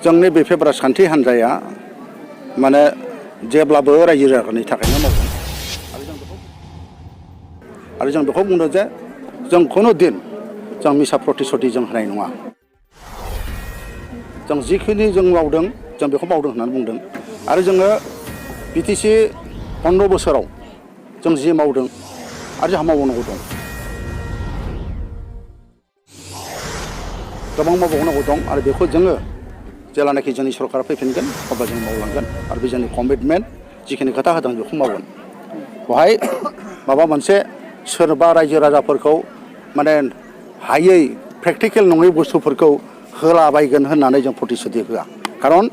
जोंनि BPF राजखान्थि हान्जाया माने जेब्लाबो रायजो राजानि थाखायनो मावदों आरो जों बेखौ बुंदों जे जों खुनु दिन जों मिसा प्रतिश्रुति जों होनाय नङा जों जिखिनि जों मावदों जों बेखौ मावदों होननानै बुंदों आरो जोङो BTC 15 बोसोराव जों जि मावदों आरो जोंहा मावबावनांगौ दं गोबां मावबावनांगौ दं आरो बेखौ जोङो जेलानाखि जोंनि सरकारा फैफिनगोन अब्ला जों मावलांगोन आरो बे जोंनि कमिटमेन्ट जिखिनि खोथा होदों बेखौ मावगोन बेवहाय माबा मोनसे सोरबा रायजो राजाफोरखौ माने हायै प्रेक्टिकेल नङै बुस्थुफोरखौ होलाबायगोन होननानै जों प्रतिश्रुति होआ खारन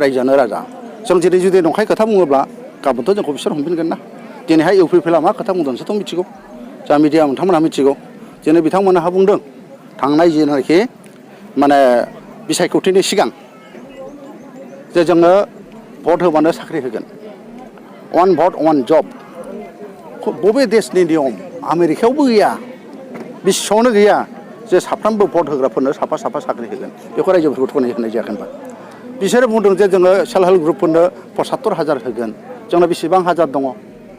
रायजोआनो राजा जों जेरै जुदि नंखाय खोथा बुङोब्ला गाबोनथ' जोंखौ बिसोर हमफिनगोन ना दिनैहाय UPPL मा खोथा बुंदों नोंसोरथ' मिथिगौ जा मिडिया नोंथांमोनहा मिथिगौ दिनै बिथांमोनहा बुंदों थांनाय जेनाखि माने बिसायख'थिनि सिगां जे जोङो भट होबानो साख्रि होगोन वान भट वान जब बबे देशनि नियम आमेरिकायावबो गैया बिश्वआवनो गैया जे साफ्रोमबो भट होग्राफोरनो साफा साफा साख्रि होगोन बेखौ रायजोफोरखौ थगायनाय होनाय जायाखै होनबा बिसोरो बुंदों जे जोङो सेल्फ हेल्प ग्रुपफोरनो 75,000 होगोन जोंना बेसेबां हाजार दङ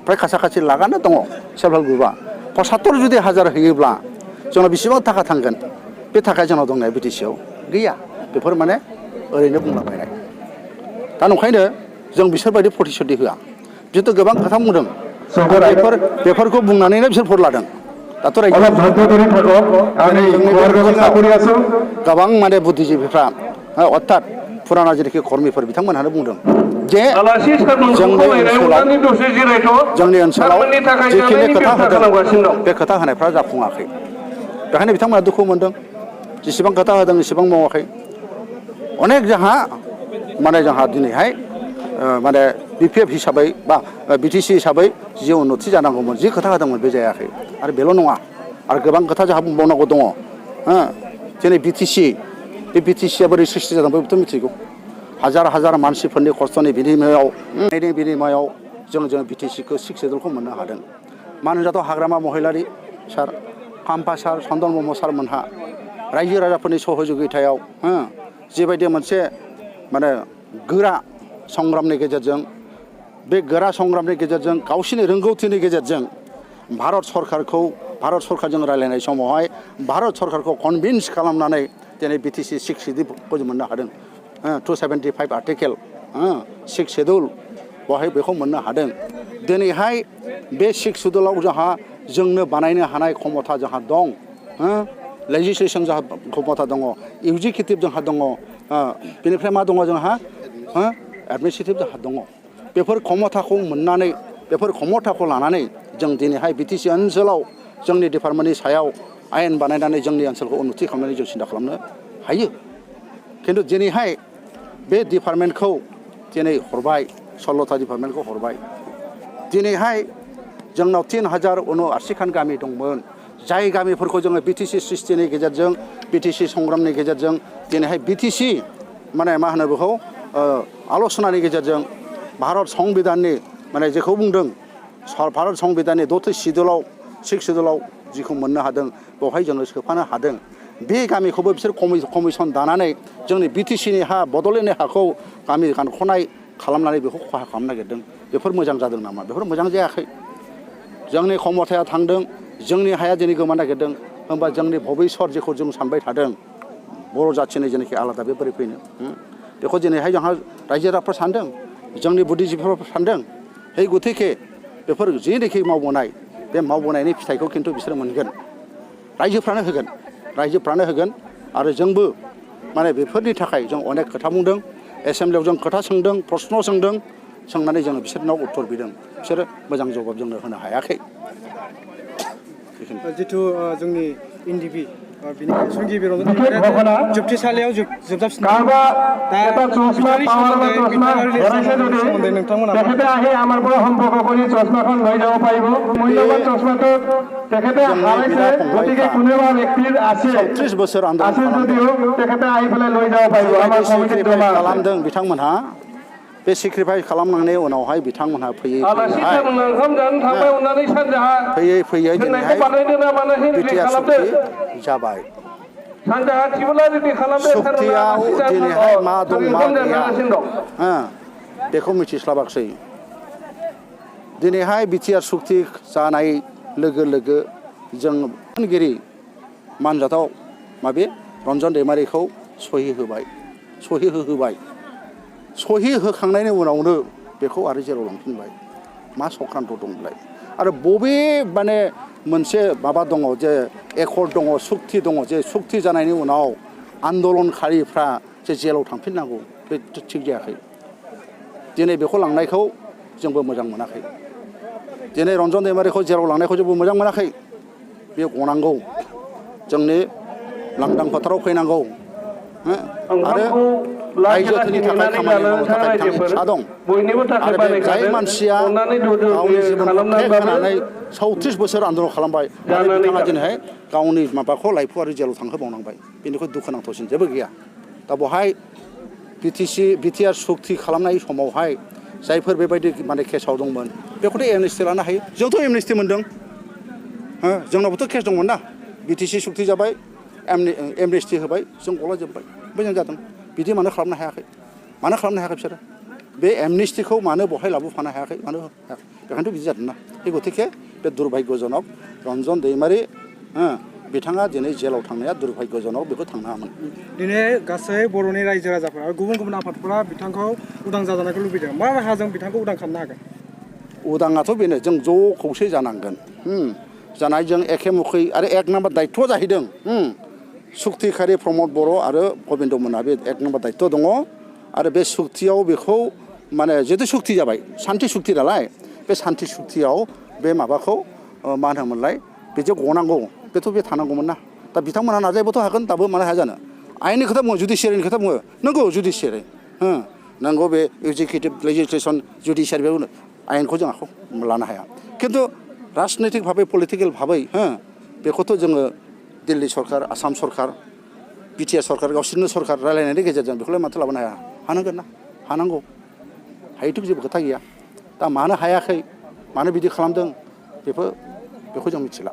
फ्राय खाथि लागानो दङ सेल्फ हेल्प ग्रुपआ 75 जुदि हाजार होयोब्ला जोंनाव बेसेबां थाखा थांगोन बे थाखाया जोंनाव दंनाया BTCआव गैया बेफोर माने ओरैनो बुंलाबायनाय दा नंखायनो जों बिसोरबायदि प्रतिश्रुति होआ जिहेतु गोबां खोथा बुंदों बेफोरखौ बुंनानैनो बिसोर भट लादों दाथ' रायजोआ गोबां माने बुद्धिजीबिफ्रा अर्थात फुराना जेनाखि कर्मिफोर बिथांमोनहानो बुंदों जे जोंनि ओनसोलाव जिखिनि खोथा होदों बे खोथा होनायफ्रा जाफुङाखै बेखायनो बिथांमोना दुखु मोनदों जेसेबां खोथा होदों एसेबां मावाखै अनेक जोंहा दिनैहाय माने BPF हिसाबै बा BTC हिसाबै जि उन्नति जानांगौमोन जि खोथा होदोंमोन बे जायाखै आरो बेल' नङा आरो गोबां खोथा जोंहा बुंबावनांगौ दङ दिनै BTCआ बोरै सृष्टि जादों बेखौथ' मिथिगौ हाजार मानसिफोरनि खस्थ'नि बिनिमयाव जों BTCखौ 6 शेड्युलखौ मोननो हादों मानो होनोब्लाथ' हाग्रामा महिलारि सार खाम्फा सार चन्दन ब्रह्म सारमोनहा रायजो राजाफोरनि सहजुगितायाव जिबायदि मोनसे माने गोरा संग्रामनि गेजेरजों बे गोरा संग्रामनि गेजेरजों गावसिनि रोंगौथिनि गेजेरजों भारत सरकारजों रायलायनाय समावहाय भारत सरकारखौ कनभिन्स खालामनानै दिनै BTC 6 शेड्युलखौ जों मोननो हादों 275 आर्टिकेल 6 शेड्युल बेवहाय बेखौ मोननो हादों दिनैहाय बे 6 शेड्युलाव जोंनो बानायनो हानाय क्षमता जोंहा दं लेजिस्लेशन जोंहा क्षमता दङ एक्जिकिउटिभ जोंहा दङ बेनिफ्राय मा दङ जोंहा एडमिनिस्ट्रेटिभ जोंहा दङ बेफोर क्षमताखौ मोननानै बेफोर क्षमताखौ लानानै जों दिनैहाय BTC ओनसोलाव जोंनि डिपार्टमेन्टनि सायाव आयेन बानायनानै जोंनि ओनसोलखौ उन्नति खालामनानै जों सिन्था खालामनो हायो खिन्थु दिनैहाय बे डिपार्टमेन्टखौ दिनै हरबाय 16टा डिपार्टमेन्टखौ हरबाय दिनैहाय जोंनाव 3079 गामि दंमोन जाय गामिफोरखौ जोङो BTC सृष्टिनि गेजेरजों BTC संग्रामनि गेजेरजों दिनैहाय BTC माने मा होनो बेखौ आल'सनानि गेजेरजों भारत संबिधाननि माने जेखौ बुंदों भारत संबिधाननि 6 शेड्युलाव जिखौ मोननो हादों बेवहाय जोङो सोफानो हादों बे गामिखौबो बिसोर कमिसन दानानै जोंनि BTCनि हा बड'लेण्डनि हाखौ गामि गानख'नाय खालामनानै बेखौ खहा खालामनो नागिरदों बेफोर मोजां जादों नामा बेफोर मोजां जायाखै जोंनि क्षमताया थांदों जोंनि हाया दिनै गोमानो नागिरदों होमबा जोंनि भबिस्वत जेखौ जों सानबाय थादों बर' जाथिनि जेनाखि आलादा बे बोरै फैनो बेखौ दिनैहाय जोंहा रायजो राजाफ्रा सानदों जोंनि बुद्धिजीबिफ्रा सानदों हे गतिके बेफोर जेनाखि मावबोनाय बे मावबोनायनि फिथाइखौ खिन्थु बिसोर मोनगोन रायजोफ्रानो होगोन आरो जोंबो माने बेफोरनि थाखाय जों अनेक खोथा बुंदों एसेमब्लियाव जों खोथा सोंदों प्रश्न सोंनानै जोङो बिसोरनाव उत्तर बिदों बिसोरो मोजां जवाब जोंनो होनो हायाखै जिथु जोंनि NDP बिनि संगिबि जोबथेसालियाव जोबजाबसिनबाय दा बिथांनि सोमोन्दै नोंथांमोना बोसोर खालामदों बिथांमोनहा बे सेक्रिफाइस खालामनायनि उनावहाय बिथांमोनहा फैयै दिनैहाय BTR जाबाय सक्तियाव दिनैहाय मा दं मा गैया बेखौ मिथिस्लाबाखसै दिनैहाय बिटिआर सक्ति जानाय लोगो लोगो जों गिरि मानजाथाव माबे रन्जन दैमारिखौ सहि होबाय सहि होखांनायनि उनावनो बेखौ आरो जेराव लांफिनबाय मा सख्रान्थ दंलाय आरो बबे माने मोनसे माबा दङ जे एकर्ड दङ सक्ति दङ जे सक्ति जानायनि उनाव आन्दलनकारिफ्रा जे जेलाव थांफिननांगौ बे थिग जायाखै दिनै बेखौ लांनायखौ जोंबो मोजां मोनाखै दिनै रन्जन दैमारिखौ जेराव लांनायखौ जोंबो मोजां मोनाखै बे गनांगौ जोंनि लांदां फोथाराव फैनांगौ आरो रायजोफोरनि थाखाय खामानि मावनो थाखाय बिथांनि इच्छा दं आरो बे जाय मानसिया गावनि जिबनखौ टेक होनानै 34 बोसोर आन्दलन खालामबाय आरो बिथाङा दिनैहाय गावनि माबाखौ लाइफआरि जेलाव थांहोबावनांबाय बेनिख्रुइ दुखुनांथावसिन जेबो गैया दा बेवहाय बिटिआर सक्ति खालामनाय समावहाय जायफोर बेबायदि माने केसाव दंमोन बेखौथ' एमनेस्टि लानो हायो जोंथ' एमनेस्टि मोन्दों जोंनावबोथ' केस दंमोन ना बिटिसि सक्ति जाबाय एमनेस्टि होबाय जों गलाजोब्बाय मोजां जादों बिदि मानो खालामनो हायाखै बिसोरो बे एमनेस्टिखौ मानो बहाय लाबोफानो हायाखै मानो हायाखै बेखायनोथ' बिदि जादों ना बे गतिके बे दुर्भाग्यजनक रन्जन दैमारि बिथाङा दिनै जेलाव थांनाया दुर्भाग्यजनक बेखौ थांनाङामोन दिनै गासै बर'नि रायजो राजाफोरा आरो गुबुन आफादफोरा बिथांखौ उदां जाजानायखौ लुबैदों मा राहाजों बिथांखौ उदां खालामनो हागोन उदाङाथ' बेनो जों ज' खौसे जानांगोन जानायजों एखे मुखै आरो एक नाम्बार दायित्वआ जाहैदों सक्तिखारि प्रमद बर' आरो गबिन्द मोनहा बे एक नाम्बार दायित्व दङ आरो बे सक्तियाव बेखौ माने जिहेतु सक्ति जाबाय सान्थि सक्ति नालाय बे सान्थि सक्तियाव बे माबाखौ मा होनोमोनलाय बेजों गनांगौ बेथ' बे थानांगौमोन ना दा बिथांमोनहा नाजायोबाथ' हागोन दाबो मानो हाया जानो आयेननि खोथा बुङो जुडिसियारिनि खोथा बुङो नंगौ जुडिसियारि नंगौ बे एक्जिकिउटिभ लेजिस्लेसन जुडिसियारि बे आयेनखौ जों आखायाव लानो हाया खिन्थु राजनैतिक भाबै पलिटिकेल भाबै बेखौथ' जोङो दिल्ली सरकार आसाम सरकार बिटिआर सरकार गावसोरनो सरकार रायलायनायनि गेजेरजों बेखौलाय माथो लाबोनो हाया हानांगोन ना हानांगौ हायैथ' जेबो खोथा गैया दा मानो हायाखै मानो बिदि खालामदों बेखौ जों मिथिला